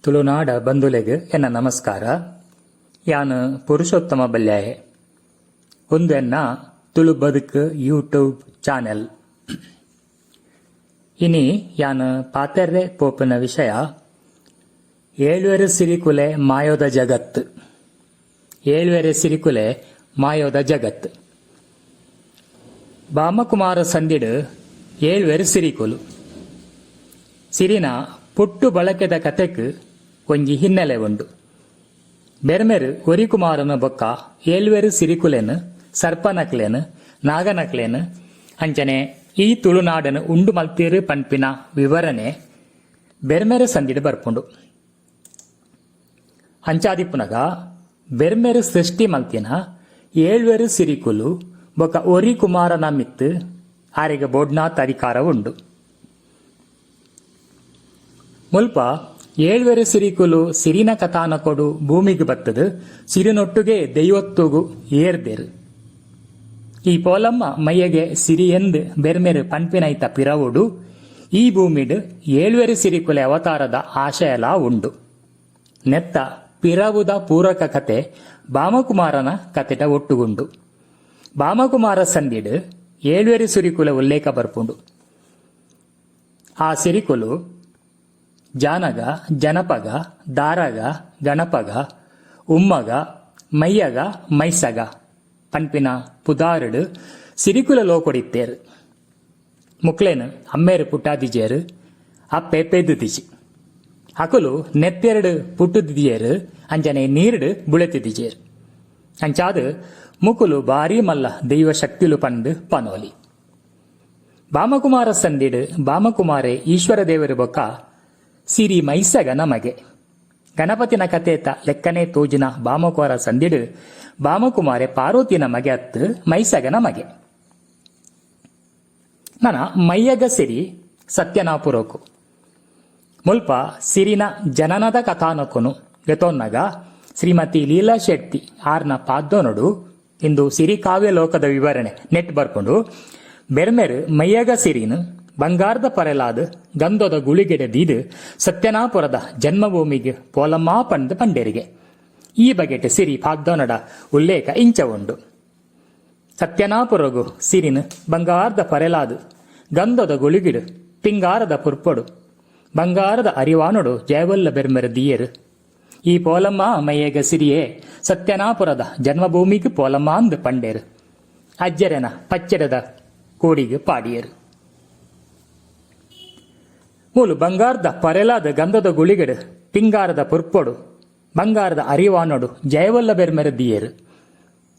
ತುಳುನಾಡ ಬಂಧುಲೆಗ್ ಎನ್ನ ನಮಸ್ಕಾರ. ಯಾನ್ ಪುರುಷೋತ್ತಮ ಬಲ್ಯಾಯೆ. ಉಂದು ಎನ್ನ ತುಳು ಬದುಕು ಯೂಟ್ಯೂಬ್ ಚಾನೆಲ್. ಇನಿ ಯಾನ್ ಪಾತೆರ್ರೆ ಪೋಪಿನ ವಿಷಯ ಏಳ್ವೆರ್ ಸಿರಿಕುಲೆ ಮಾಯೋದ ಜಗತ್ತು. ಏಳ್ವೆರೆ ಸಿರಿಕುಲೆ ಮಾಯೋದ ಜಗತ್ತು. ಬಾಮಕುಮಾರ ಸಂದಿಡ್ ಏಳ್ವೆರ್ ಸಿರಿಕುಲು ಸಿರಿನ ಪುಟ್ಟು ಬಳಕೆದ ಕತೆಕ್ ಒಂಜಿ ಹಿನ್ನೆಲೆ ಉಂಡು. ಬೆರ್ಮೆರ್ ಒರಿಕುಮಾರನ ಬೊಕ್ಕ ಏಳ್ವೆರ್ ಸಿರಿಕುಲೆನ್, ಸರ್ಪನಕ್ಲೆನ್, ನಾಗನಕ್ಲೆನ್ ಅಂಚನೆ ಈ ತುಳುನಾಡನ್ ಉಂಡು ಮಲ್ತೀರ್ ಪನ್ಪಿನ ವಿವರಣೆ ಬೆರ್ಮೆರ್ ಸಂದಿಡ್ ಬರ್ಪುಂಡು. ಅಂಚಾದಿಪ್ಪುನಗ ಬೆರ್ಮೆರ್ ಸೃಷ್ಟಿ ಮಲ್ತಿನ ಏಳ್ವೆರ್ ಸಿರಿಕುಲು ಬೊಕ್ಕ ಒರಿ ಕುಮಾರನ ಮಿತ್ತ್ ಆರೆಗ್ ಬೋಡ್ನಾತ್ ಅಧಿಕಾರ ಉಂಡು. ಮುಲ್ಪ ಏಳ್ವೆರ್ ಸಿರಿಕುಲು ಸಿರಿನ ಕಥಾನಕೊಡು ಭೂಮಿಗ್ ಬತ್ತದ್ ಸಿರಿನೊಟ್ಟುಗೆ ದೈವೊತ್ತುಗು ಏರ್ದೆರ್. ಈ ಪೋಲಮ್ಮ ಮಯ್ಯಗೆ ಸಿರಿಯೆಂದ್ ಬೆರ್ಮೆರ್ ಪನ್ಪಿನೈತ ಪಿರವುಡು ಈ ಭೂಮಿಡ್ ಏಳ್ವೆರ್ ಸಿರಿಕುಲೆ ಅವತಾರದ ಆಶಯಲಾ ಉಂಡು. ನೆತ್ತ ಪಿರವುದ ಪೂರಕ ಕತೆ ಬಾಮಕುಮಾರನ ಕತೆಟ ಒಟ್ಟುಗುಂಡು. ಬಾಮಕುಮಾರ ಸಂಧಿಡ್ ಏಳ್ವೆರ್ ಸಿರಿಕುಲೆ ಉಲ್ಲೇಖ ಬರ್ಪುಂಡು. ಆ ಸಿರಿಕುಲು ಜಾನಗ, ಜನಪಗ, ದಾರಗ, ಗಣಪಗ, ಉಮ್ಮಗ, ಮಯ್ಯಗ, ಮೈಸಗ ಪನ್ಪಿನ ಪುದಾರುಡ್ ಸಿರಿಕುಲ ಲೋಕೊಡಿತ್ತೇರ್. ಮುಕ್ಲೆನ್ ಅಮ್ಮೇರ್ ಪುಟ್ಟಾದಿಜೇರ್, ಅಪ್ಪೆ ಪೆದ್ದುದಿಜಿ. ಅಕುಲು ನೆತ್ತೆರಡು ಪುಟ್ಟುದಿಜೇರ್, ಅಂಚನೆ ನೀರ್ಡ್ ಬುಳೆತಿದಿಜೇರ್. ಅಂಚಾದ್ ಮುಕುಲು ಬಾರಿ ಮಲ್ಲ ದೈವ ಶಕ್ತಿಲು ಪಂದ್ ಪನೋಲಿ. ಬಾಮಕುಮಾರ ಸಂದಿಡ್ ಬಾಮಕುಮಾರೆ ಈಶ್ವರ ದೇವರು ಬೊಕ್ಕ ಸಿರಿ ಮೈಸಗ ನಮಗೆ. ಗಣಪತಿನ ಕಥೆತ ಲೆಕ್ಕನೆ ತೋಜಿನ ಬಾಮಕುಮಾರ ಸಂದಿಡ್ ಬಾಮಕುಮಾರೆ ಪಾರ್ವತಿನ ಮಗೆ ಅತ್ತು, ಮೈಸಗನ ಮಗೆ. ನನ ಮಯ್ಯಗ ಸಿರಿ ಸತ್ಯನಾಪುರಕು. ಮುಲ್ಪ ಸಿರಿನ ಜನನದ ಕಥಾನಕನು ಗೆತೊನ್ನಗ ಶ್ರೀಮತಿ ಲೀಲಾ ಶೆಟ್ಟಿ ಆರ್ನ ಪಾದ್ದೊನೊಡು ಇಂದು ಸಿರಿ ಕಾವ್ಯ ಲೋಕದ ವಿವರಣೆ ನೆಟ್ ಬರ್ಪುಂಡು. ಬೆರ್ಮೆರ್ ಮಯ್ಯಗ ಸಿರಿನ್ ಬಂಗಾರದ ಪರೆಲಾದ್ ಗಂಧದ ಗುಳಿಗೆಡೆ ದೀದ್ ಸತ್ಯನಾಪುರದ ಜನ್ಮಭೂಮಿಗೆ ಪೋಲಮ್ಮ ಪಂದ್ ಪಂಡೇರಿಗೆ. ಈ ಬಗೆಟ್ ಸಿರಿ ಪಾದ್ದೊನಡ ಉಲ್ಲೇಖ ಇಂಚ ಉಂಡು. ಸತ್ಯನಾಪುರಗು ಸಿರಿನ್ ಬಂಗಾರದ ಪರೆಲಾದ್ ಗಂಧದ ಗುಳಿಗಿಡು ಪಿಂಗಾರದ ಪುರ್ಪೊಡು ಬಂಗಾರದ ಅರಿವಾನೊಡು ಜಯವಲ್ಲ ಬೆರ್ಮೆರ್ ದಿಯೆರ್. ಈ ಪೋಲಮ್ಮ ಮಯ್ಯಗ ಸಿರಿಯೇ, ಸತ್ಯನಾಪುರದ ಜನ್ಮಭೂಮಿಗೆ ಪೋಲಮ್ಮ ಅಂದ್ ಪಂಡೇರು. ಅಜ್ಜರೆನ ಪಚ್ಚೆರದ ಕೋಡಿಗೆ ಪಾಡಿಯರು. ಮೂಲು ಬಂಗಾರದ ಪರೆಲಾದ ಗಂಧದ ಗುಳಿಗಡು ಪಿಂಗಾರದ ಪುರ್ಪೊಡು ಬಂಗಾರದ ಅರಿವಾನೊಡು ಜಯವಲ್ಲ ಬೆರ್ಮೆರ್ ದಿಯೆರ್.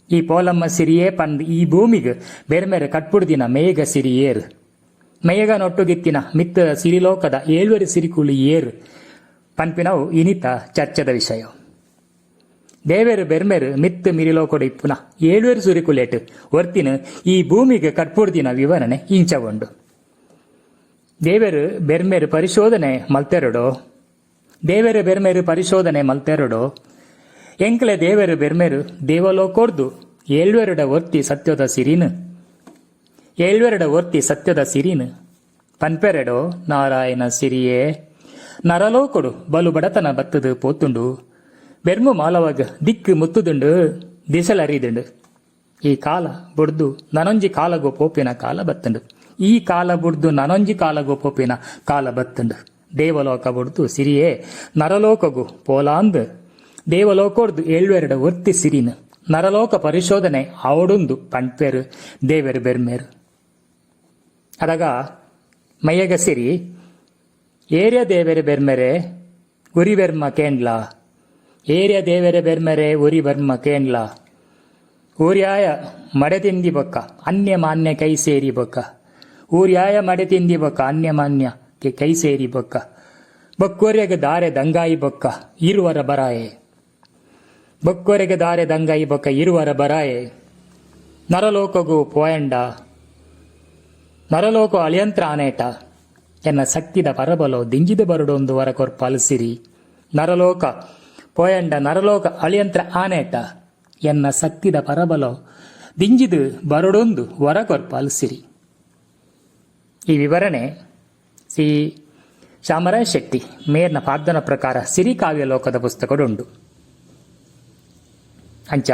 ಈ ಪೋಲಮ್ಮ ಸಿರಿಯೇ ಪಂದ್ ಈ ಭೂಮಿಗೆ ಬೆರ್ಮೆರ್ ಕಟ್ಪುಡ್ದಿನ ಮೇಘ ಸಿರಿಯೇರು. ಮೇಘ ನೊಟ್ಟುಗಿತ್ತಿನ ಮಿತ್ತ ಸಿರಿಲೋಕದ ಏಳ್ವರಿ ಸಿರಿಕುಲು ಏರು ಪನ್ಪಿನವು ಇನಿತ ಚರ್ಚೆದ ವಿಷಯ. ದೇವೆರು ಬೆರ್ಮೆರು ಮಿತ್ತು ಮಿರಿಲೋಕೊಡು ಇಪ್ಪುನ ಏಳ್ವೆರು ಸುರಿಕುಲೇಟು ಒರ್ತಿನ ಈ ಭೂಮಿಗೆ ಕಟ್ಪುಡ್ದಿನ ವಿವರಣೆ ಇಂಚ ಉಂಡು. ದೇವೆರು ಬೆರ್ಮೆರು ಪರಿಶೋಧನೆ ಮಲ್ತೆರಡೋ, ದೇವೆರು ಬೆರ್ಮೆರು ಪರಿಶೋಧನೆ ಮಲ್ತೆರಡೋ, ಎಂಕ್ಲೆ ದೇವೆರು ಬೆರ್ಮೆರು ದೇವಲೋಕೊರ್ದು ಏಳ್ವೆರಡ ಒರ್ತಿ ಸತ್ಯದ ಸಿರಿನು, ಏಳ್ವೆರಡ ಒರ್ತಿ ಸತ್ಯದ ಸಿರಿನು ಪನ್ಪೆರಡೋ. ನಾರಾಯಣ ಸಿರಿಯೇ, ನರಲೋಕೊಡು ಬಲು ಬಡತನ ಬತ್ತದು ಪೋತುಂಡು. ಬೆರ್ಮು ಮಾಲವಾಗ ದಿಕ್ಕು ಮುತ್ತುದುಂಡು, ದಿಸಲರಿದುಂಡು. ಈ ಕಾಲ ಬುಡ್ದು ನನೊಂಜಿ ಕಾಲಗೋ ಪೋಪಿನ ಕಾಲ ಬತ್ತುಂಡು. ಈ ಕಾಲ ಬುಡ್ದು ನನೊಂಜಿ ಕಾಲಗೋ ಪೋಪಿನ ಕಾಲ ಬತ್ತುಂಡು. ದೇವಲೋಕ ಬುಡ್ದು ಸಿರಿಯೇ ನರಲೋಕಗು ಪೋಲಾಂದ್ ದೇವಲೋಕೊಡ್ದು ಏಳ್ವೆರಡ ಒರ್ತಿ ಸಿರಿನು ನರಲೋಕ ಪರಿಶೋಧನೆ ಅವಡುಂದು ಪಂಪೆರು ದೇವೆರು ಬೆರ್ಮೇರು. ಅದಗ ಮಯ್ಯಗ ಸಿರಿ, ಏರ್ಯ ದೇವೆರೆ ಬೆರ್ಮೆರೆ ಉರಿ ಬೆರ್ಮ ಕೇಂಡ್ಲ, ಏರ್ಯ ದೇವೆರೆ ಬೆರ್ಮೆರೆ ಉರಿ ಬರ್ಮ ಕೇಂಡ್ಲ. ಊರ್ಯಾಯ ಮಡೆ ತಿಂದಿ ಬೊಕ್ಕ ಅನ್ಯ ಮಾನ್ಯ ಕೈ ಸೇರಿ ಬೊಕ್ಕ, ಊರ್ಯಾಯ ಮಡೆ ತಿಂದಿ ಬೊಕ್ಕ ಅನ್ಯ ಮಾನ್ಯ ಕೈ ಸೇರಿ ಬೊಕ್ಕ, ಬೊಕ್ಕೋರ್ಯಗ ದಾರೆ ದಂಗಾಯಿ ಬೊಕ್ಕ ಇರುವರ ಬರಾಯೆ, ಬೊಕ್ಕೊರೆಗೆ ದಾರೆ ದಂಗಾಯಿ ಬೊಕ್ಕ ಇರುವರ ಬರಾಯೆ. ನರಲೋಕಗು ಪೋಯಂಡ ನರಲೋಕ ಅಳಿಯಂತ್ರ ಆನೇಟ ಎನ್ನ ಶಕ್ತಿದ ಪರಬಲೋ ದಿಂಜಿದ ಬರುಡೊಂದು ವರ ಕೊರ್ಪಾಲ್ ಸಿರಿ. ನರಲೋಕ ಪೋಯಂಡ ನರಲೋಕ ಅಳಿಯಂತ್ರ ಆನೇಟ ಎನ್ನ ಶಕ್ತಿದ ಪರಬಲೋ ದಿಂಜಿದು ಬರುಡೊಂದು ವರ ಕೊರ್ಪಾಲ್ ಸಿರಿ. ಈ ವಿವರಣೆ ಶ್ರೀ Shyamaraja Shetty ಮೇರ್ನ ಪಾಡ್ದನ ಪ್ರಕಾರ ಸಿರಿಕಾವ್ಯ ಲೋಕದ ಪುಸ್ತಕಡುಂಡು. ಅಂಚ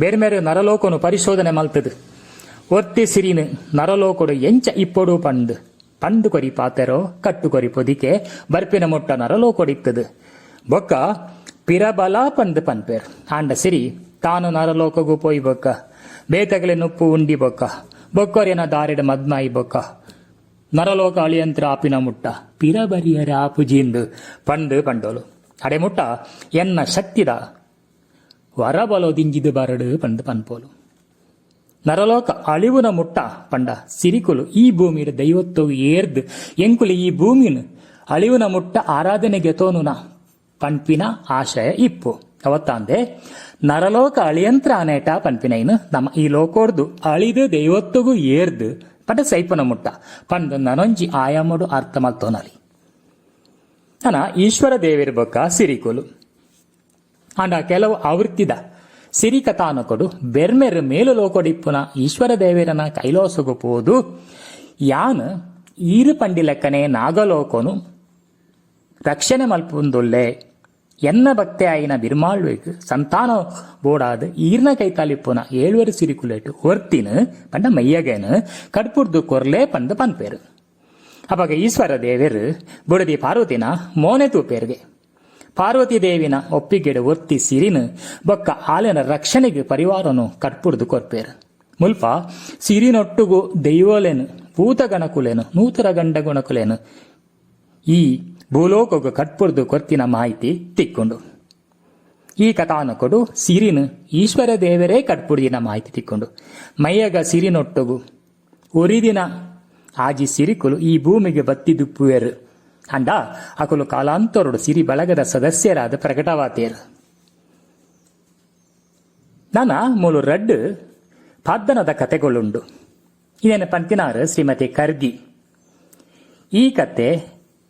ಬೇರ್ಮೇರು ನರಲೋಕನು ಪರಿಶೋಧನೆ ಮಲ್ತದು ಒರ್ತಿ ಸಿರಿನು ನರಲೋಕಡು ಎಂಚ ಇಪ್ಪೊಡು ಪಂದ್ ಪಂದು ಕೊರಿ ಪಾತೆರೋ ಕಟ್ಟು ಕೊರಿ ಪೊದಿಕೆ ಬರ್ಪಿನ ಮುಟ್ಟ ನರಲೋಕೊಡಿತ್ತದು ಬೊಕ್ಕ ಪಿರಬಲ ಪಂದ್ ಪನ್ಪೇರ್. ಆಂಡ ಸಿರಿ ತಾನು ನರಲೋಕಗೂ ಪೋಯಿ ಬೊಕ್ಕ ಬೇತಗಲೆ ನುಪ್ಪು ಉಂಡಿ ಬೊಕ್ಕ ಬೊಕ್ಕೊರಿನ ದಾರಿಡ ಮದ್ಮಾಯಿ ಬೊಕ್ಕ ನರಲೋಕ ಅಳಿಯಂತ್ರ ಆಪಿನ ಮುಟ್ಟ ಪಿರಬರಿಯರ ಆಪುಜಿಂದು ಪಂಡು ಪಂಡೋಲು. ಅಡೆ ಮುಟ್ಟ ಎನ್ನ ಶಕ್ತಿದ ವರಬಲೋ ದಿಂಜಿದು ಬರಡು ಪಂದು ಪನ್ಪೋಲು. ನರಲೋಕ ಅಳಿವುನ ಮುಟ್ಟ ಪಂಡ ಸಿರಿಕುಲು ಈ ಭೂಮಿಯ ದೈವತ್ವವು ಏರ್ದು ಎಂಕುಲು ಈ ಭೂಮಿನ ಅಳಿವುನ ಮುಟ್ಟ ಆರಾಧನೆಗೆ ತೋನುನ ಪನ್ಪಿನ ಆಶಯ ಇಪ್ಪು. ಅವತ್ತಾಂದೆ ನರಲೋಕ ಅಳಿಯಂತ್ರ ಅನೇಟ ಪನ್ಪಿನೈನು ನಮ್ಮ ಈ ಲೋಕೋರ್ದು ಅಳಿದು ದೈವತ್ವಗೂ ಏರ್ದು ಪಂಡ ಸೈಪನ ಮುಟ್ಟ ಪಂದು ನನೊಂಜಿ ಆಯಾಮಡು ಅರ್ಥ ಮಲ್ತೋನಲಿ. ನನ ಈಶ್ವರ ದೇವಿರ ಬೊಕ್ಕ ಸಿರಿಕುಲು. ಆಂಡ ಕೆಲವು ಆವೃತ್ತಿದ ಸಿರಿ ಕಥಾನಕೊಡು ಬೆರ್ಮೆರ್ ಮೇಲು ಲೋಕೊಡಿಪ್ಪುನ ಈಶ್ವರ ದೇವಿರನ ಕೈಲಾಸಗು ಪೋದು ಯಾನ್ ಈರು ಪಂಡಿ ಲೆಕ್ಕನೆ ನಾಗಲೋಕನು ರಕ್ಷಣೆ ಮಲ್ಪುಂದುಲ್ಲೆ, ಎನ್ನ ಭಕ್ತೆ ಆಯಿನ ಬಿರ್ಮಾಳ್ವೆಗ್ ಸಂತಾನ ಬೋಡಾದ್ ಈರ್ನ ಕೈತಾಲಿಪ್ಪುನ ಏಳ್ವೆರ್ ಸಿರಿಕುಲೇಟು ಹೊರ್ತಿನ ಪಂಡ ಮಯ್ಯಗೇನು ಕಡ್ಪುರ್ದು ಕೊರ್ಲೆ ಪಂದ್ ಪನ್ಪೇರು. ಅಪಗ ಈಶ್ವರ ದೇವೆರ್ ಬುಡದಿ ಪಾರ್ವತಿನ ಮೋನೆ ತೂಪೇರ್ಗೆ. ಪಾರ್ವತಿ ದೇವಿನ ಒಪ್ಪಿಗೆಡು ಒರ್ತಿ ಸಿರಿನು ಬೊಕ್ಕ ಆಲೆನ ರಕ್ಷಣೆಗೆ ಪರಿವಾರನು ಕಟ್ಪುರ್ದು ಕೊರ್ಪೇರು. ಮುಲ್ಪ ಸಿರಿನೊಟ್ಟುಗು ದೈವೋಲೆನು ಭೂತಗಣಕುಲೇನು ನೂತರ ಗಂಡ ಗುಣಕುಲೇನು ಈ ಭೂಲೋಕಗು ಕಟ್ಪುರ್ದು ಕೊರ್ತಿನ ಮಾಹಿತಿ ತಿಕ್ಕೊಂಡು. ಈ ಕಥಾನಕೊಡು ಸಿರಿನು ಈಶ್ವರ ದೇವರೇ ಕಟ್ಪುರ್ದಿನ ಮಾಹಿತಿ ತಿಕ್ಕೊಂಡು. ಮೈಯಗ ಸಿರಿನೊಟ್ಟುಗು ಒರಿದಿನ ಆಜಿ ಸಿರಿಕುಲು ಈ ಭೂಮಿಗೆ ಬತ್ತಿದುಪ್ಪುವೆರು. ಅಂಡ ಅಕುಲು ಕಾಲಾಂತರಡು ಸಿರಿ ಬಳಗದ ಸದಸ್ಯರಾದ ಪ್ರಕಟವಾತೇರು. ನಾನ ಮೂಲು ರಡ್ಡು ಪಾದ್ದನದ ಕತೆಗಳುಂಡು. ಇದೇನು ಪಂತಿನಾರು ಶ್ರೀಮತಿ ಕರ್ಗಿ. ಈ ಕತೆ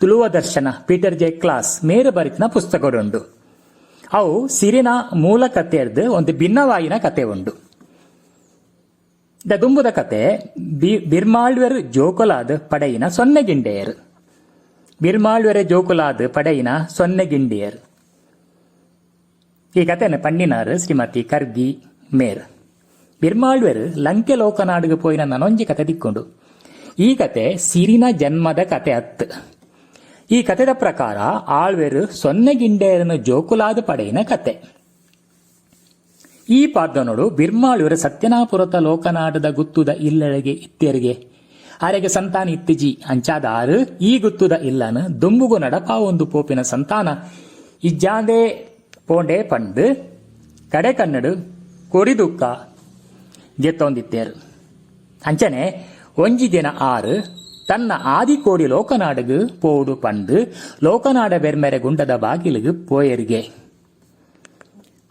ತುಳುವ ದರ್ಶನ Peter J class ಮೇರು ಬರಿತಿನ ಪುಸ್ತಕಡುಂಡು. ಅವು ಸಿರಿನ ಮೂಲ ಕಥೆಯರ್ದು ಒಂದು ಭಿನ್ನವಾಯಿನ ಕತೆ ಉಂಡು. ದ ದುಂಬುದ ಕತೆ ಬಿರ್ಮಾಳ್ವೆರ್ ಜೋಕುಲಾದ್ ಪಡೆಯಿನ ಸೊನ್ನೆಗಿಂಡೆಯರು. ಬಿರ್ಮಾಳ್ವೆರೆ ಜೋಕುಲಾದ್ ಪಡೆಯಿನ ಸೊನ್ನೆಗಿಂಡಿಯರ್. ಈ ಕತೆನ ಪಣ್ಣಿನಾರು ಶ್ರೀಮತಿ ಕರ್ಗಿ ಮೇರ್. ಬಿರ್ಮಾಳ್ವೆರ್ ಲಂಕೆ ಲೋಕನಾಡಿಗೆ ಪೋಯಿನ ನನೊಂಜಿ ಕತೆ ದಿಕ್ಕೊಂಡು. ಈ ಕತೆ ಸಿರಿನ ಜನ್ಮದ ಕತೆ ಅತ್ತು. ಈ ಕತೆದ ಪ್ರಕಾರ ಆಳ್ವೆರು ಸೊನ್ನೆಗಿಂಡೆಯರನ್ನು ಜೋಕುಲಾದ ಪಡೆಯಿನ ಕತೆ. ಈ ಪಾಡ್ದನೋಡು ಬಿರ್ಮಾಳುವರ ಸತ್ಯನಾಪುರತ ಲೋಕನಾಡದ ಗುತ್ತುದ ಇಲ್ಲಳೆಗೆ ಇತ್ತೆರಿಗೆ ಆರೆಗೆ ಸಂತಾನ ಇತ್ತಿಜಿ. ಅಂಚಾದ ಆರು ಈ ಗುತ್ತುದ ಇಲ್ಲನ ದುಂಬುಗು ನಡಪಾ ಒಂದು ಪೋಪಿನ ಸಂತಾನ ಇಜ್ಜಾಂದೆ ಪೋಂಡೆ ಪಂಡು ಕಡೆ ಕನ್ನಡು ಕೊಡಿ ದುಃಖ ಗೆತ್ತೊಂದಿತ್ತೇರು. ಅಂಚನೆ ಒಂಜಿ ದಿನ ಆರು ತನ್ನ ಆದಿಕೋಡಿ ಲೋಕನಾಡುಗು ಪೋಡು ಪಂಡು ಲೋಕನಾಡ ಬೆರ್ಮೆರೆ ಗುಂಡದ ಬಾಗಿಲಿಗೆ ಪೋಯರಿಗೆ.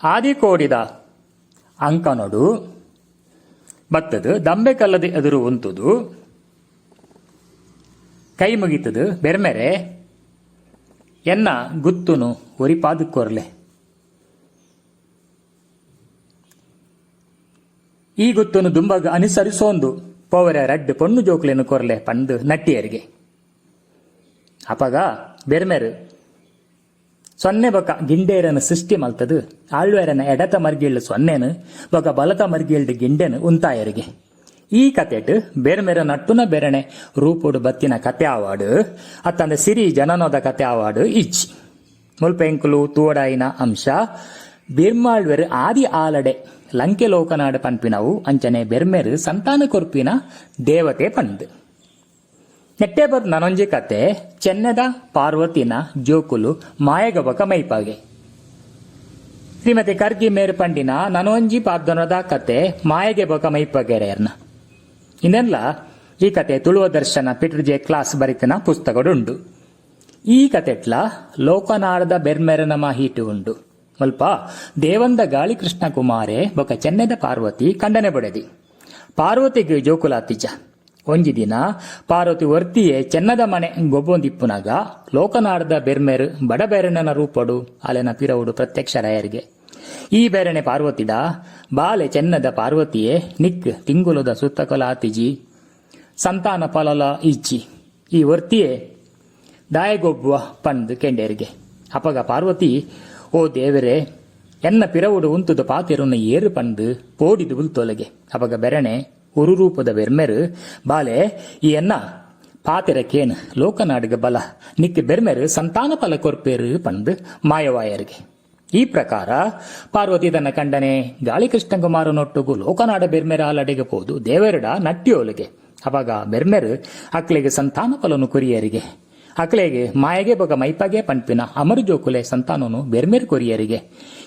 ಆದಿಕೋಡಿದ ಅಂಕನೊಡು ಬತ್ತದು ದಂಬೆ ಕಲ್ಲದ ಎದುರು ಉಂತುದು ಕೈ ಮುಗಿತದು, ಬೆರ್ಮೆರೆ, ಎನ್ನ ಗುತ್ತುನು ಒರಿಪಾದುಕೊರ್ಲೆ, ಈ ಗುತ್ತುನು ದುಂಬಗ ಅನುಸರಿಸೋಂದು ಪೋವರೆ ರಡ್ಡು ಪೊಣ್ಣು ಜೋಕ್ಲೇನು ಕೊರ್ಲೆ ಪಂದು ನಟ್ಟಿಯರಿಗೆ. ಅಪಗ ಬೆರ್ಮೆರು ಸೊನ್ನೆ ಬೊಕ ಗಿಂಡೇರನು ಸೃಷ್ಟಿ ಮಲ್ತದು ಆಳ್ವೇರನ ಎಡತ ಮರ್ಗಿಳ್ಳು ಸೊನ್ನೆನು ಬೊಕ ಬಲತ ಮರ್ಗಿಳ್ಳು ಗಿಂಡೆನು ಉಂತಾಯರಿಗೆ. ಈ ಕತೆಟ್ ಬೇರ್ಮೇರ ನಟ್ಟುನ ಬೆರಣೆ ರೂಪುಡು ಬತ್ತಿನ ಕತೆ ಆವಾಡು ಅತ್ತಂದೆ ಸಿರಿ ಜನನೋದ ಕತೆ ಆವಾಡು ಇಚ್ಚಿ. ಮುಲ್ಪ ಎಂಕುಲು ತೂವಡಾಯಿನ ಅಂಶ ಬಿರ್ಮಾಳ್ವೆರ್ ಆದಿ ಆಲಡೆ ಲಂಕೆ ಲೋಕನಾಡು ಪನ್ಪಿನವು, ಅಂಚನೆ ಬೆರ್ಮೆರು ಸಂತಾನ ಕೊರ್ಪಿನ ದೇವತೆ ಪಂದ್. ನೆಟ್ಟೆ ಬರ್ ನನೊಂಜಿ ಕತೆ ಚೆನ್ನದ ಪಾರ್ವತಿನ ಜೋಕುಲು ಮಾಯಗಬಕ ಮೈಪಾಗೆ. ಶ್ರೀಮತಿ ಕರ್ಗಿ ಮೇರು ಪಂಡಿನ ನನೊಂಜಿ ಪಾರ್ದನದ ಕತೆ ಮಾಯಗೆ ಬೊಕ ಮೈಪಗೆರೆಯರ್ನ. ಇನ್ನೆಲ್ಲ ಈ ಕತೆ ತುಳುವ ದರ್ಶನ Peter J class ಬರಿತನ ಪುಸ್ತಕಡುಂಡು. ಈ ಕತೆಟ್ಲ ಲೋಕನಾಡದ ಬೆರ್ಮೆರನ ಮಾಹಿತಿ ಉಂಡು. ಮುಲ್ಪ ದೇವಂದ ಗಾಳಿ ಕೃಷ್ಣ ಕುಮಾರೆ ಬೊಕ ಚೆನ್ನೆದ ಪಾರ್ವತಿ ಕಂಡನೆ ಬೊಡೆದಿ. ಪಾರ್ವತಿಗೆ ಜೋಕುಲಾತಿಜ. ಒಂಜಿ ದಿನ ಪಾರ್ವತಿ ವರ್ತಿಯೇ ಚೆನ್ನದ ಮನೆ ಗೊಬ್ಬೊಂದಿಪ್ಪುನಾಗ ಲೋಕನಾಡದ ಬೆರ್ಮೆರು ಬಡ ಬೆರಣನ ರೂಪಡು ಅಲೆನ ಪಿರವುಡು ಪ್ರತ್ಯಕ್ಷರಾಯರಿಗೆ. ಈ ಬೆರಣೆ ಪಾರ್ವತಿಡ, ಬಾಲೆ ಚೆನ್ನದ ಪಾರ್ವತಿಯೇ, ನಿಕ್ ತಿಂಗುಲದ ಸುತ್ತಕೊಲ ಆತಿಜಿ, ಸಂತಾನ ಫಲಲ ಇಜ್ಜಿ, ಈ ವರ್ತಿಯೇ ದಾಯಗೊಬ್ಬುವ ಪಂದ್ ಕೆಂಡೇರಿಗೆ. ಅಪಗ ಪಾರ್ವತಿ, ಓ ದೇವರೇ, ಎನ್ನ ಪಿರವುಡು ಉಂತುದು ಪಾತೆರುನ ಏರು ಪಂದ್ ಪೋಡಿದು ಉಲ್ತೊಲಗೆ. ಅಪಗ ಬೆರಣೆ ಉರುರೂಪದ ಬೆರ್ಮೆರು, ಬಾಲೆ, ಈ ಎನ್ನ ಪಾತೆರ ಕೇನ್, ಲೋಕನಾಡಿಗ ಬಲ, ನಿಕ್ ಬೆರ್ಮೆರು ಸಂತಾನ ಫಲ ಕೊರ್ಪೇರು ಪಂದ್ ಮಾಯವಾಯರಿಗೆ. ಈ ಪ್ರಕಾರ ಪಾರ್ವತಿ ತನ್ನ ಕಂಡನೆ ಗಾಳಿಕೃಷ್ಣ ಕುಮಾರನೊಟ್ಟುಗು ಲೋಕನಾಡ ಬೆರ್ಮೆರ ಆಲಡೆಗೆ ಪೋದು ದೇವರುಡ ನಟ್ಟಿಯೋಲಿಗೆ. ಅವಾಗ ಬೆರ್ಮೆರು ಅಕ್ಲೆಗೆ ಸಂತಾನ ಫಲನು ಕೊರಿಯರಿಗೆ. ಅಕ್ಲೆಗೆ ಮಾಯಗೆ ಬೊಗ ಮೈಪಗೆ ಪನ್ಪಿನ ಅಮರು ಜೋಕುಲೆ ಸಂತಾನನು ಬೆರ್ಮೆರ್ ಕೊರಿಯರಿಗೆ.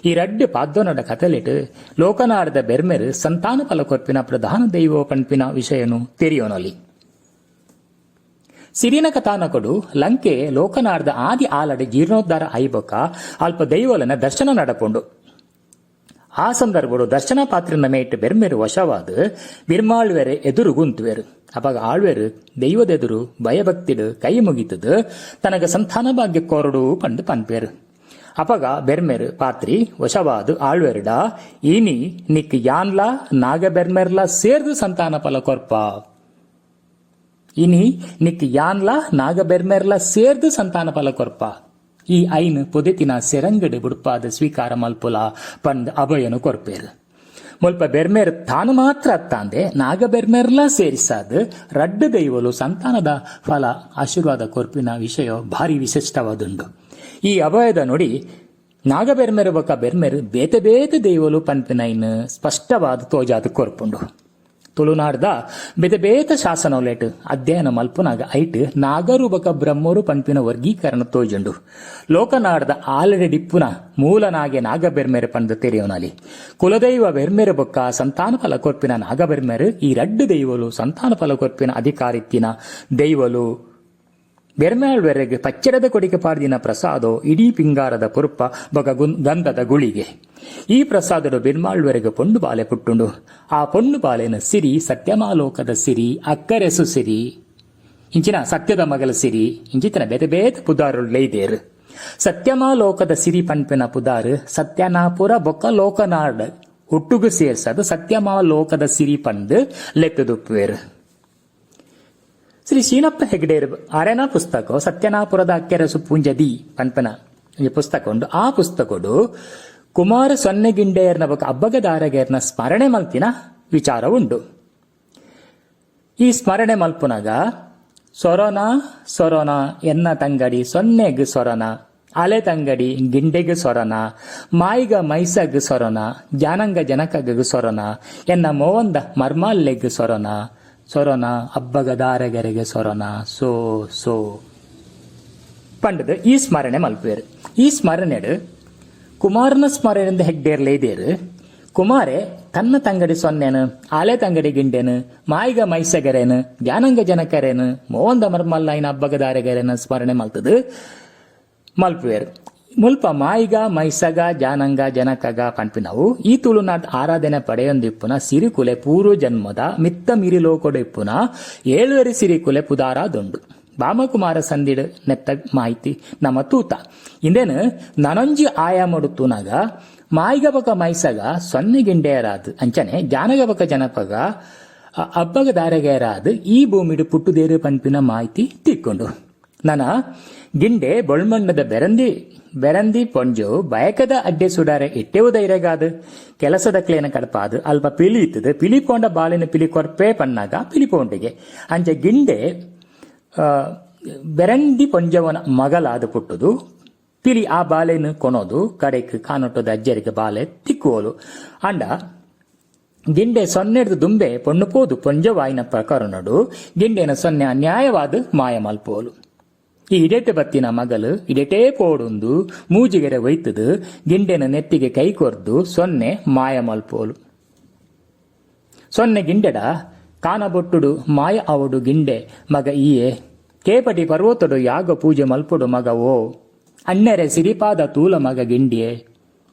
ಈ ರಡ್ಡು ಪಾದ್ದೊನಡ ಕಥಲೆಟ್ ಲೋಕನಾಡದ ಬೆರ್ಮೆರ್ ಸಂತಾನ ಫಲ ಕೊರ್ಪಿನ ಪ್ರಧಾನ ದೈವ ಪನ್ಪಿನ ವಿಷಯನು ತೆರಿಯೋನಲಿ. ಸಿರಿನ ಕಥಾನಕಡು ಲಂಕೆ ಲೋಕನಾಡದ ಆದಿ ಆಲಡೆ ಜೀರ್ಣೋದ್ಧಾರ ಆಯಿಬೊಕ್ಕ ಅಲ್ಪ ದೈವಲನ ದರ್ಶನ ನಡಪುಂಡು. ಆ ಸಂದರ್ಭಡು ದರ್ಶನ ಪಾತ್ರನ ಮೇಟ್ ಬೆರ್ಮೆರು ವಶವಾದ ಬಿರ್ಮಾಳ್ವೆರೆ ಎದುರು ಗುಂತುವೆರು. ಅಪಗ ಆಳ್ವೆರು ದೈವದೆದುರು ಭಯಭಕ್ತಿಡು ಕೈ ಮುಗಿತದು ತನಗ ಸಂತಾನ ಭಾಗ್ಯ ಕೋರಡು ಪಂಡು ಪನ್ಪೇರು. ಅಪಗ ಬೆರ್ಮೆರು ಪಾತ್ರಿ ವಶವಾದ ಆಳ್ವೆರುಡ, ಇನಿ ನಿಕ್ ಯಾನ್ಲ ನಾಗ ಬೆರ್ಮೆರ್ಲ ಸೇರ್ದು ಸಂತಾನ ಫಲ ಕೊರ್ಪ, ಇನಿ ನಿಕ್ ಯಾನ್ಲ ನಾಗ ಬೆರ್ಮೆರ್ಲ ಸೇರ್ದು ಸಂತಾನ ಫಲ ಕೊರ್ಪ, ಈ ಐನ್ ಪೊದೆತಿನ ಸೆರಂಗಡು ಬುಡ್ಪಾದ ಸ್ವೀಕಾರ ಮಲ್ಪುಲ ಪಂದ್ ಅಭಯನು ಕೊರ್ಪೇರು. ಮುಲ್ಪ ಬೆರ್ಮೆರ್ ತಾನು ಮಾತ್ರ ಅತ್ತಾಂದೆ ನಾಗ ಬೆರ್ಮೆರ್ಲ ಸೇರಿಸಾದ್ ರಡ್ಡು ದೈವಲು ಸಂತಾನದ ಫಲ ಆಶೀರ್ವಾದ ಕೊರ್ಪಿನ ವಿಷಯ ಭಾರಿ ವಿಶಿಷ್ಟವಾದುಂಡು. ಈ ಅಭಯದ ನುಡಿ ನಾಗಬೆರ್ಮೆರು ಬೊಕ ಬೆರ್ಮೆರು ಬೇತೆ ಬೇತೆ ದೈವಲು ಪನ್ಪಿನ ಇನ್ ಸ್ಪಷ್ಟವಾದ ತೋಜಾದ ಕೊರ್ಪುಂಡು. ತುಳುನಾಡ್ದ ಬೇತೆ ಬೇತೆ ಶಾಸನೊಲೆಟ್ ಅಧ್ಯಯನ ಮಲ್ಪುನಾಗ ಐಟ್ ನಾಗರು ಬೊಕ ಬ್ರಹ್ಮರು ಪನ್ಪಿನ ವರ್ಗೀಕರಣ ತೋಜುಂಡು. ಲೋಕನಾಡ್ದ ಆಲಡೆಡಿಪ್ಪುನ ಮೂಲನಾಗೆ ನಾಗಬೆರ್ಮೆರು ಪಂದ್ ತೆರಿಯೋನಾಲಿ. ಕುಲದೈವ ಬೆರ್ಮೆರು ಬೊಕ್ಕ ಸಂತಾನ ಫಲ ಕೊರ್ಪಿನ ನಾಗಬೆರ್ಮೆರು, ಈ ರಡ್ಡು ದೈವಲು ಸಂತಾನ ಫಲ ಕೊರ್ಪಿನ ಅಧಿಕಾರಿತ್ತಿನ ದೈವಲು. ಬೆರ್ಮ್ಯಾಳ್ವೆರೆಗ್ ಪಚ್ಚೆರದ ಕೊಡಿಗೆ ಪಾಡ್ದಿನ ಪ್ರಸಾದೋ ಇಡೀ ಪಿಂಗಾರದ ಪುರ್ಪ ಬೊಕ ಗಂಧದ ಗುಳಿಗೆ. ಈ ಪ್ರಸಾದಡು ಬಿರ್ಮಾಳ್ವೆರೆಗ್ ಪೊಣ್ಣು ಬಾಲೆ ಪುಟ್ಟುಂಡು. ಆ ಪೊಣ್ಣು ಬಾಲೆನ ಸಿರಿ ಸತ್ಯಮಾಲೋಕದ ಸಿರಿ, ಅಕ್ಕರೆಸು ಸಿರಿ, ಇಂಚಿನ ಸತ್ಯದ ಮಗಲ ಸಿರಿ, ಇಂಚಿತನ ಬೇತೆ ಬೇತೆ ಪುದಾರು ಲೈದೇರು. ಸತ್ಯಮಾಲೋಕದ ಸಿರಿ ಪನ್ಪಿನ ಪುದಾರು ಸತ್ಯನಾಪುರ ಬೊಕ್ಕ ಲೋಕನಾಡ್ ಒಟ್ಟುಗು ಸೇರ್ಸದು ಸತ್ಯಮಾಲೋಕದ ಸಿರಿ ಪಂದ್ ಲೆಕ್ಕದುಪ್ಪುವೇರು. ಶ್ರೀ ಶೀನಪ್ಪ ಹೆಗ್ಡೇರ್ ಅರೆನ ಪುಸ್ತಕ ಸತ್ಯನಾಪುರದ ಅಕ್ಕೆರಸು ಪೂಂಜದಿ ಪನ್ಪನ ಈ ಪುಸ್ತಕ ಉಂಡು. ಆ ಪುಸ್ತಕಡು ಕುಮಾರ ಸೊನ್ನೆಗಿಂಡೆಯರ್ನ ಬೊಕ ಅಬ್ಬಗದಾರಗೆರ್ನ ಸ್ಮರಣೆ ಮಲ್ತಿನ ವಿಚಾರ ಉಂಡು. ಈ ಸ್ಮರಣೆ ಮಲ್ಪುನಗ, ಸೊರೊನ ಸೊರೊನ ಎನ್ನ ತಂಗಡಿ ಸೊನ್ನೆಗ್ ಸೊರನ, ಅಲೆ ತಂಗಡಿ ಗಿಂಡೆಗ್ ಸೊರನ, ಮಾಯಿಗ ಮೈಸಗ್ ಸೊರನ, ಜಾನಂಗ ಜನಕಗ್ ಸೊರನ, ಎನ್ನ ಮೋವಂದ ಮರ್ಮಾಲ್ಲೆಗ್ ಸೊರನ, ಸೊರನ ಅಬ್ಬಗ ದಾರಗೆರೆಗೆ ಸೊರನ, ಸೋ ಸೋ ಪಂಡದು ಈ ಸ್ಮರಣೆ ಮಲ್ಪುವೆರು. ಈ ಸ್ಮರಣೆಡು ಕುಮಾರನ ಸ್ಮರಣೆಯಿಂದ ಹೆಗ್ಡೇರ್ಲೆ ಇದೇರು. ಕುಮಾರೆ ತನ್ನ ತಂಗಡಿ ಸೊನ್ನೆನು, ಆಲೆ ತಂಗಡಿ ಗಿಂಡೆನು, ಮಾಯಿಗ ಮೈಸಗರೇನು, ಜ್ಞಾನಂಗ ಜನಕರೇನು, ಮೋವಂದ ಮರ್ಮಲ್ಲಾಯಿನ ಅಬ್ಬಗದಾರೆಗರೇನು ಸ್ಮರಣೆ ಮಲ್ತದು ಮಲ್ಪುವೆರು. ಮುಲ್ಪ ಮಾಯಿಗ ಮೈಸಗ ಜಾನಂಗ ಜನಕಗ ಪನ್ಪಿನವು ಈ ತುಳುನಾಡ್ ಆರಾಧನೆ ಪಡೆಯೊಂದಿಪ್ಪುನ ಸಿರಿಕುಲೆ ಪೂರ್ವ ಜನ್ಮದ ಮಿತ್ತ ಮಿರಿಲೋಕೊಡು ಇಪ್ಪುನ ಏಳುವರೆ ಸಿರಿಕುಲೆ ಪುದಾರಾದುಂಡು. ಬಾಮಕುಮಾರ ಸಂದಿಡ್ ನೆತ್ತ ಮಾಹಿತಿ ನಮ್ಮ ತೂತ. ಇಂದೇನು ನನೊಂಜಿ ಆಯಾಮಡು ತೂನಾಗ ಮಾಯಿಗ ಬಕ ಮೈಸಗ ಸೊನ್ನೆ ಗಿಂಡೆಯರಾದ್, ಅಂಚನೆ ಜಾನಗ ಬಕ ಜನಪಗ ಅಬ್ಬಗ ದಾರಗೆಯರಾದ್ ಈ ಭೂಮಿಡು ಪುಟ್ಟುದೇರು ಪನ್ಪಿನ ಮಾಹಿತಿ ತಿಕ್ಕೊಂಡು. ನನ ಗಿಂಡೆ ಬೊಳ್ಮಣ್ಣದ ಬೆರಂದಿ ಬೆರಂದಿ ಪೊಂಜು ಬಯಕದ ಅಡ್ಡೆ ಸುಡಾರೆ ಇಟ್ಟೆವು ಧೈರ್ಯಗಾದು ಕೆಲಸದ ಕ್ಲೇನ ಕಡಪಾದು ಅಲ್ಪ ಪಿಲಿ ಇತ್ತದು. ಪಿಲಿ ಪೋಂಡ ಬಾಳಿನ ಪಿಲಿ ಕೊರ್ಪೆ ಪನ್ನಾಗ ಪಿಲಿ ಪೋಂಡಿಗೆ. ಅಂಚೆ ಗಿಂಡೆ ಬೆರಂದಿ ಪೊಂಜವನ ಮಗಲಾದ ಪುಟ್ಟುದು ಪಿಲಿ ಆ ಬಾಲೆನು ಕೊನೋದು ಕಡೆಕ್ ಕಾನೊಟ್ಟದ ಅಜ್ಜರಿಗೆ ಬಾಲೆ ತಿಕ್ಕುವೋಲು. ಅಂಡ ಗಿಂಡೆ ಸೊನ್ನೆಡ್ದು ದುಂಬೆ ಪೊಣ್ಣು ಪೋದು ಪೊಂಜವಾಯಿನ ಪ್ರಕರಣಡು ಗಿಂಡೆನ ಸೊನ್ನೆ ಅನ್ಯಾಯವಾದ ಮಾಯ ಮಲ್ಪೋಲು. ಈ ಇಡೆಟೆ ಬತ್ತಿನ ಮಗಲು ಇಡೆಟೇ ಪೋಡುಂದು ಮೂಜಿಗೆರೆ ಒಯ್ತದು ಗಿಂಡೆನ ನೆತ್ತಿಗೆ ಕೈ ಕೊರ್ದು ಸೊನ್ನೆ ಮಾಯ ಮಲ್ಪೋಲು. ಸೊನ್ನೆ ಗಿಂಡೆಡ, ಕಾನಬೊಟ್ಟುಡು ಮಾಯ ಅವಡು ಗಿಂಡೆ ಮಗ ಈಯೆ, ಕೇಪಟಿ ಪರ್ವತಡು ಯಾಗ ಪೂಜೆ ಮಲ್ಪೊಡು ಮಗ ಓ, ಅಣ್ಣರೆ ಸಿರಿಪಾದ ತೂಲ ಮಗ ಗಿಂಡಿಯೆ,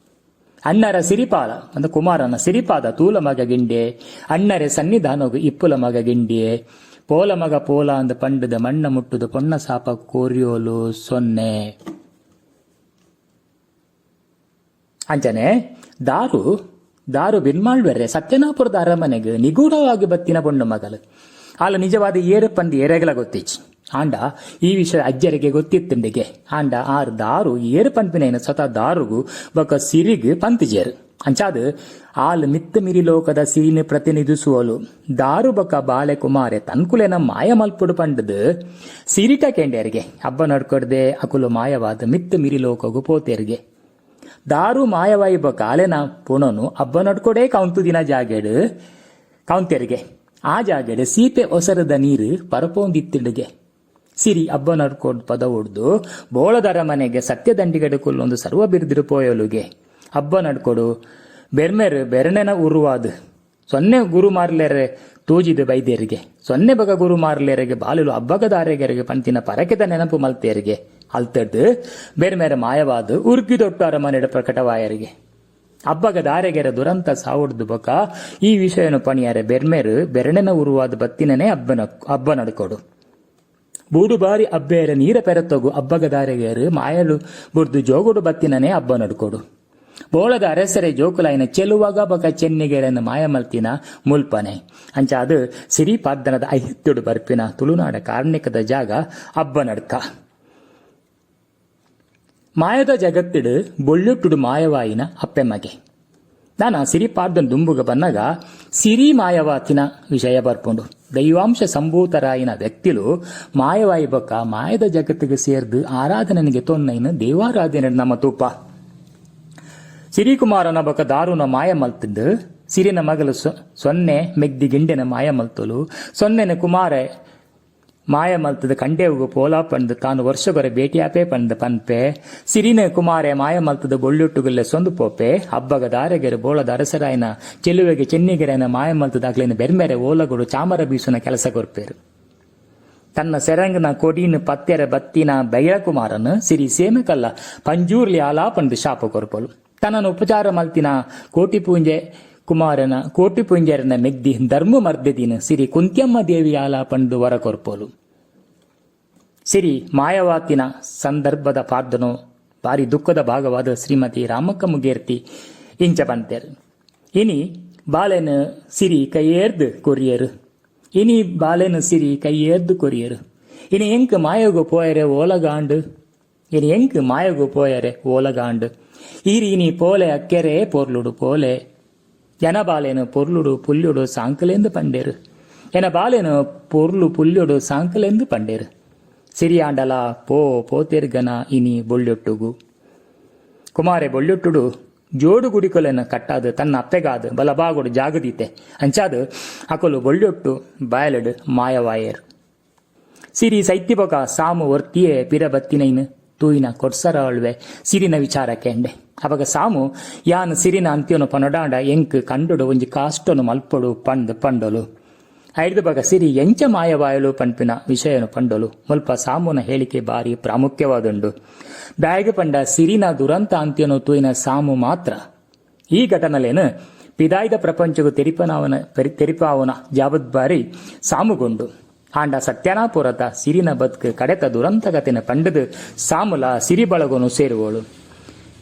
ಅಣ್ಣರ ಸಿರಿಪಾದ ಅಂದ್ರೆ ಕುಮಾರನ ಸಿರಿಪಾದ ತೂಲ ಮಗ ಗಿಂಡೆ, ಅಣ್ಣರೆ ಸನ್ನಿಧಾನಗು ಇಪ್ಪುಲ ಮಗ ಗಿಂಡಿಯೆ, ಪೋಲ ಮಗ ಪೋಲ ಅಂದ ಪಂಡದ ಮಣ್ಣ ಮುಟ್ಟುದು ಪೊಣ್ಣ ಸಾಪ ಕೋರಿಯೋಲು ಸೊನ್ನೆ. ಅಂಚನೆ ದಾರು ದಾರು ಬಿನ್ಮಾಳ್ವೆರೆ ಸತ್ಯನಾಪುರದ ಅರಮನೆಗೆ ನಿಗೂಢವಾಗಿ ಬತ್ತಿನ ಪೊಣ್ಣು ಮಗಲು. ಆಲ ನಿಜವಾದ ಏರು ಪಂದ್ ಏರೆಗಲ ಗೊತ್ತಿಚ್ಚಿ. ಆಂಡ ಈ ವಿಷಯ ಅಜ್ಜೆರೆಗೆ ಗೊತ್ತಿತ್ತುಂಡಿಗೆ. ಆಂಡ ಆರ್ ದಾರು ಏರ್ ಪನ್ಪಿನೈನ ಸ್ವತಃ ದಾರುಗು ಬೊಕ ಸಿರಿಗ್ ಪಂತಿಜೆರ್. ಅಂಚಾದ್ ಆಲ್ ಮಿತ್ತ ಮಿರಿ ಲೋಕದ ಸಿರಿನ್ ಪ್ರತಿನಿಧಿಸುವಲು. ದಾರು ಬೊಕ ಬಾಲೆ ಕುಮಾರೆ ತನ್ಕುಲೆನ ಮಾಯ ಮಲ್ಪೊಡು ಪಂಡ್ದ್ ಸಿರಿಟ ಕೆಂಡೆರ್ಗೆ. ಅಬ್ಬ ನಡ್ಕೊಡ್ದೆ ಅಕುಲು ಮಾಯವಾದ್ ಮಿತ್ತ ಮಿರಿ ಲೋಕೊಗು ಪೋತೆರ್ಗೆ. ದಾರು ಮಾಯವಾಯಿ ಬೊಕ ಅಲೆನ ಪುಣೊನು ಅಬ್ಬ ನಡ್ಕೊಡೇ ಕೌಂತುದಿನ ಜಾಗೆಡ್ ಕೌಂತೆರ್ಗೆ. ಆ ಜಾಗೆಡ್ ಸೀಪೆ ಒಸರುದ ನೀರ್ ಪರಪೋಂದಿತ್ತ್ಂಡ್ಗೆ. ಸಿರಿ ಅಬ್ಬ ನಡ್ಕೊಡ್ ಪದವುಡ್ದು ಬೋಳದ ಅರಮನೆಗೆ ಸತ್ಯದಂಡಿಗೆಡ್ ಕುಲ್ಲೊಂದು ಸರ್ವ ಬಿರ್ದಿರು ಪೋಯೊಲುಗೆ. ಅಬ್ಬ ನಡ್ಕೊಡು ಬೆರ್ಮೆರ್ ಬೆರಣೆನ ಉರುವಾದ್ ಸೊನ್ನೆ ಗುರು ಮಾರ್ಲೆರೆ ತೋಜಿದ್ ಬೈದೆರ್ಗೆ. ಸೊನ್ನೆ ಬಗ ಗುರು ಮಾರ್ಲೆರೆಗ್ ಬಾಲೆಲು ಅಬ್ಬಗದಾರೆಗೆರೆಗ್ ಪಂತಿನ ಪರಕೆದ ನೆನಪು ಮಲ್ತೆರ್ಗೆ. ಅಲ್ತಡ್ದ್ ಬೆರ್ಮೆರ್ ಮಾಯವಾದ್ ಉರ್ಗಿದೊಟ್ಟು ಅರಮನೆಡ್ ಪ್ರಕಟವಾಯೆರ್ಗೆ. ಅಬ್ಬಗ ದಾರೆಗೆರೆ ದುರಂತ ಸಾವುಡ್ದು ಬೊಕ ಈ ವಿಷಯೊನು ಪಣಿಯರೆ ಬೆರ್ಮೆರ್ ಬೆರಣೆನ ಉರುವಾದ್ ಬತ್ತಿನನೇ ಅಬ್ಬನ ಅಬ್ಬ ನಡ್ಕೊಡು. ಬೂಡು ಬಾರಿ ಅಬ್ಬೆರೆ ನೀರ ಪೆರತ್ತೊಗು ಅಬ್ಬಗದಾರೆಗೆರ್ ಮಾಯಲು ಬುಡ್ದು ಜೋಗೊಡು ಬತ್ತಿನನೇ ಅಬ್ಬ ನಡ್ಕೊಡು. ಬೋಳದ ಅರಸರೆ ಜೋಕುಲಾಯಿನ ಚೆಲುವಗ ಬೊಕ ಚೆನ್ನಿಗೆರೆನ್ ಮಾಯ ಮಲ್ತಿನ ಮುಲ್ಪನೆ. ಅಂಚಾದ್ ಸಿರಿ ಪಾಡ್ದನದ ಐಹಿತ್ಯೊಡು ಬರ್ಪಿನ ತುಳುನಾಡ ಕಾರ್ಣಿಕದ ಜಾಗ ಅಬ್ಬನಡ್ಕ. ಮಾಯದ ಜಗತ್ತ್ಡ್ ಬೊಳ್ಳುಟ್ಟುಡು ಮಾಯವಾಯಿನ ಅಪ್ಪೆ ಮಗೆ. ದಾನ ಸಿರಿ ಪಾಡ್ದನ ದುಂಬುಗ ಬನ್ನಗ ಸಿರಿ ಮಾಯವಾತಿನ ವಿಷಯ ಬರ್ಪುಂಡು. ದೈವಾಂಶ ಸಂಭೂತರಾಯಿನ ವ್ಯಕ್ತಿಲು ಮಾಯವಾಯಿ ಬೊಕ್ಕ ಮಾಯದ ಜಗತ್ತ್ಗ್ ಸೇರ್ದ್ ಆರಾಧನೆನ್ ಗೆತೊನ್ನೈನ್ ದೇವಾರಾಧನೆಡ್ ನಮ ತೂಪ. ಸಿರಿಕುಮಾರನ ಬೊಕ್ಕ ದಾರುನ ಮಾಯ ಮಲ್ತ್ಂಡ್. ಸಿರಿನ ಮಗಲ್ ಸೊನ್ನೆ ಮೆಗ್ದಿ ಗಿಂಡೆನ ಮಾಯ ಮಲ್ತೊಲು. ಸೊನ್ನೆನ್ ಕುಮಾರೆ ಮಾಯ ಮಲ್ತ್ದ್ ಕಂಡೇವುಗು ಪೋಲ ಪಂದ್ ತಾನ್ ವರ್ಷೊಗೊರ ಭೇಟಿಯಾಪೆ ಪಂದ್ ಪನ್ಪೆ. ಸಿರಿನ್ ಕುಮಾರೆ ಮಾಯ ಮಲ್ತ್ದ್ ಬೊಳ್ಳುಟ್ಟುಗು ಲೆಸೊಂದು ಪೋಪೆ. ಅಬ್ಬಗ ದಾರಗೆರ್ ಬೋಳದ ಅರಸರಾಯಿನ ಚೆಲುವೆಗೆ ಚೆನ್ನಿಗೆರೆನ್ ಮಾಯ ಮಲ್ತ್ದ್ ಅಕ್ಲೆನ್ ಬೆರ್ಮೆರೆ ಓಲಗೊಡು ಚಾಮರ ಬೀಸುನ ಕೆಲಸ ಕೊರ್ಪೆರ್. ತನ್ನ ಸೆರಂಗ್ನ ಕೊಡಿನ್ ಪತ್ತೆರೆ ಬತ್ತಿನ ಬೈರಕುಮಾರನ್ ಸಿರಿ ಸೇಮೆಕಲ್ಲ ಪಂಜುರ್ಲಿ ಆಲಾ ಪಂದ್ ಶಾಪ ಕೊರ್ಪೊಲು. ತನನ್ ಉಪಚಾರ ಮಲ್ತಿನ ಕೋಟಿಪೂಂಜೆ ಕುಮಾರನ ಕೋಟಿಪೂಂಜೆರೆನ ಮೆಗ್ದಿ ಧರ್ಮ ಮರ್ದೆದಿನ ಸಿರಿ ಕುಂತ್ಯಮ್ಮ ದೇವಿಯಾಲ ಪಂದ್ ವರ ಕೊರ್ಪೊಲು. ಸಿರಿ ಮಾಯವಾತಿನ ಸಂದರ್ಭದ ಪಾಡ್ದನೊ ಬಾರಿ ದುಃಖದ ಭಾಗವಾದ್ ಶ್ರೀಮತಿ ರಾಮಕ್ಕ ಮುಗೇರ್ತಿ ಇಂಚ ಪನ್ತೆರ್. ಇನಿ ಬಾಲೆನ್ ಸಿರಿ ಕೈಯೇರ್ದ್ ಕೊರಿಯೆರ್. ಇನಿ ಬಾಲೆನ್ ಸಿರಿ ಕೈಯೇರ್ದ್ ಕೊರಿಯೆರ್. ಇನಿ ಎಂಕ್ ಮಾಯೊಗು ಪೋಯೆರೆ ಓಲಗಾಂಡ್. ಇನಿ ಎಂಕ್ ಮಾಯೊಗು ಪೋಯೆರೆ ಓಲಗಾಂಡ್. ಈರ್ ಇನಿ ಪೋಲೆ ಅಕ್ಕೆರೇ ಪೊರ್ಲುಡು ಪೋಲೆ. ಎನ ಬಾಲೆನ್ ಪೊರ್ಲುಡು ಪುಲ್ಯೊಡು ಸಾಂಕಲೆಂದ್ ಪಂಡೆರ್. ಎನ ಬಾಲೆನ್ ಪೊರ್ಲು ಪುಲ್ಯೊಡು ಸಾಂಕಲೆಂದ್ ಪಂಡೆರ್. ಸಿರಿಯಾಂಡಲಾ ಪೋ ಪೋತೆರ್ಗನ ಇನಿ ಬೊಳ್ಯೊಟ್ಟುಗು. ಕುಮಾರೆ ಬೊಳ್ಯೊಟ್ಟುಡು ಜೋಡು ಗುಡಿಕೊಲೆನ್ ಕಟ್ಟಾದ್ ತನ್ನ ಅಪ್ಪೆಗಾದ್ ಬಲಬಾಗೊಡು ಜಾಗ ದೀತೆ. ಅಂಚಾದ್ ಅಕುಲು ಬೊಳ್ಯೊಟ್ಟು ಬಯಲೆಡ್ ಮಾಯವಾಯೆರ್. ಸಿರಿ ಸೈತಿ ಬೊಕ ಸಾಮು ಒರ್ತಿಯೇ ಪಿರ ಬತ್ತಿನೈನ್ ತೂಯಿನ ಕೊಡ್ಸರಾಳ್ವೆ ಸಿರಿನ ವಿಚಾರ ಕೇಂಡೆ. ಅಪಗ ಸಾಮು ಯಾನ್ ಸಿರಿನ ಅಂತ್ಯೊನು ಪನೊಡಾಂಡ ಎಂಕ್ ಕಂಡೊಡು ಒಂಜಿ ಕಾಸ್ಟೊನು ಮಲ್ಪೊಡು ಪಂದ್ ಪಂಡೊಲು. ಐಡ್ದ್ ಬೊಕ ಸಿರಿ ಎಂಚ ಮಾಯವಾಯೊಲು ಪನ್ಪಿನ ವಿಷಯೊನು ಪಂಡೊಲು. ಮುಲ್ಪ ಸಾಮುನ ಹೇಳಿಕೆ ಬಾರಿ ಪ್ರಾಮುಖ್ಯವಾದುಂಡು. ದಾಯೆಗ್ ಪಂಡ ಸಿರಿನ ದುರಂತ ಅಂತ್ಯೊನು ತೂಯಿನ ಸಾಮು ಮಾತ್ರ ಈ ಘಟನೆಲೆನ್ ಪಿದಾಯಿದ ಪ್ರಪಂಚೊಗು ತೆರಿಪನಾವನ ತೆರಿಪಾವುನ ಜವಾಬ್ದಾರಿ ಸಾಮುಗುಂಡು. ಆಂಡ ಸತ್ಯನಾಪುರತ ಸಿರಿನ ಬದ್ಕ್ ಕಡೆತ ದುರಂತ ಕತೆನ್ ಪಂಡ್ದ್ ಸಾಮುಲ ಸಿರಿ ಬಳಗೊನು ಸೇರುವೊಳು.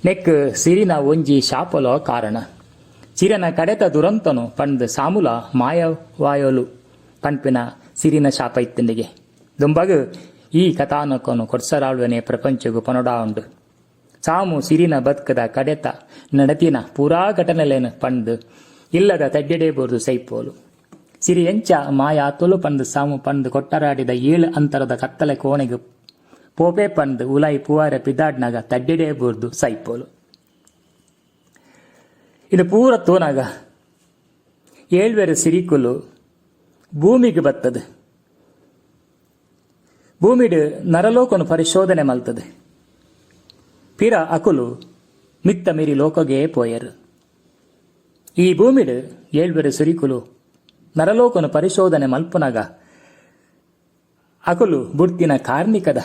ನೆಕ್ಕ್ ಸಿರಿನ ಒಂಜಿ ಶಾಪೊಲ ಕಾರಣ. ಸಿರಿನ ಕಡೆತ ದುರಂತೊನು ಪಂಡ್ದ್ ಸಾಮುಲ ಮಾಯವಾಯೊಲು ಪನ್ಪಿನ ಸಿರಿನ ಶಾಪ ಇತ್ತ್ಂಡ್ಗೆ. ದುಂಬಗ್ ಈ ಕಥಾನಕೊನು ಕೊಡ್ಸರಾಳ್ವೆನೆ ಪ್ರಪಂಚೊಗು ಪನೊಡಾವುಂಡು. ಸಾಮು ಸಿರಿನ ಬದ್ಕ್ದ ಕಡೆತ ನಡತಿನ ಪೂರಾ ಘಟನೆಲೆನ್ ಪಂಡ್ದ್ ಇಲ್ಲದ ತಡ್ಯೆಡೇ ಬೂರ್ದು ಸೈಪೋಲು. ಸಿರಿ ಎಂಚ ಮಾಯ ಆತೊಲು ಪಂದ್ ಸಾಮು ಪಂದ್ ಕೊಟ್ಟರಾಡಿದ ಏಳ್ ಅಂತರದ ಕತ್ತಲೆ ಕೋಣೆಗ್ ಪೋಪೆ ಪಂದ್ ಉಲಾಯಿ ಪೂವಾರೆ ಪಿದಾಡ್ನಗ ತಡ್ಯೆಡೇ ಬೂರ್ದು ಸೈಪೋಲು. ಇಂದು ಪೂರ ತೂನಗ ಏಳ್ವೆರ್ ಸಿರಿಕುಲು ಭೂಮಿಗ್ ಬತ್ತದ್ ಭೂಮಿಡ್ ನರಲೋಕನು ಪರಿಶೋಧನೆ ಮಲ್ತದ್ ಪಿರ ಅಕುಲು ಮಿತ್ತ ಮಿರಿ ಲೋಕಗೇ ಪೋಯೆರ್. ಈ ಭೂಮಿಡ್ ಏಳ್ವೆರ್ ಸಿರಿಕುಲು ನರಲೋಕನು ಪರಿಶೋಧನೆ ಮಲ್ಪುನಗ ಅಕುಲು ಬುಡ್ತಿನ ಕಾರ್ಣಿಕದ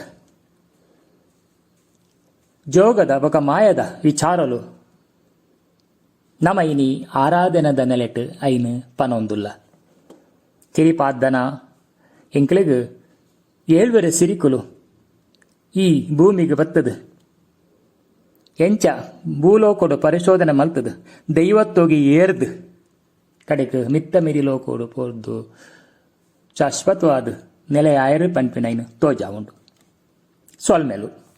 ಜೋಗದ ಬೊಕ ಮಾಯದ ವಿಚಾರೊಲು ನಮ ಇನಿ ಆರಾಧನೆದ ನೆಲೆಟ್ ಐನ್ ಪನೊಂದುಲ್ಲ. ಸಿರಿಪಾದ್ದನ ಎಂಕ್ಲೆಗ್ ಏಳ್ವೆರ್ ಸಿರಿಕುಲು ಈ ಭೂಮಿಗ್ ಬತ್ತದ್ ಎಂಚ ಭೂಲೋಕೊಡು ಪರಿಶೋಧನೆ ಮಲ್ತ್ದ್ ದೈವತ್ವೊಗು ಏರ್ದ್ ಕಡೆಕ್ ಮಿತ್ತ ಮಿರಿ ಲೋಕೊಡು ಪೋದು ಶಾಶ್ವತವಾದ್ ನೆಲೆಯಾಯೆರ್ ಪನ್ಪಿನೈನ್ ತೋಜಾವುಂಡು. ಸೊಲ್ಮೆಲು.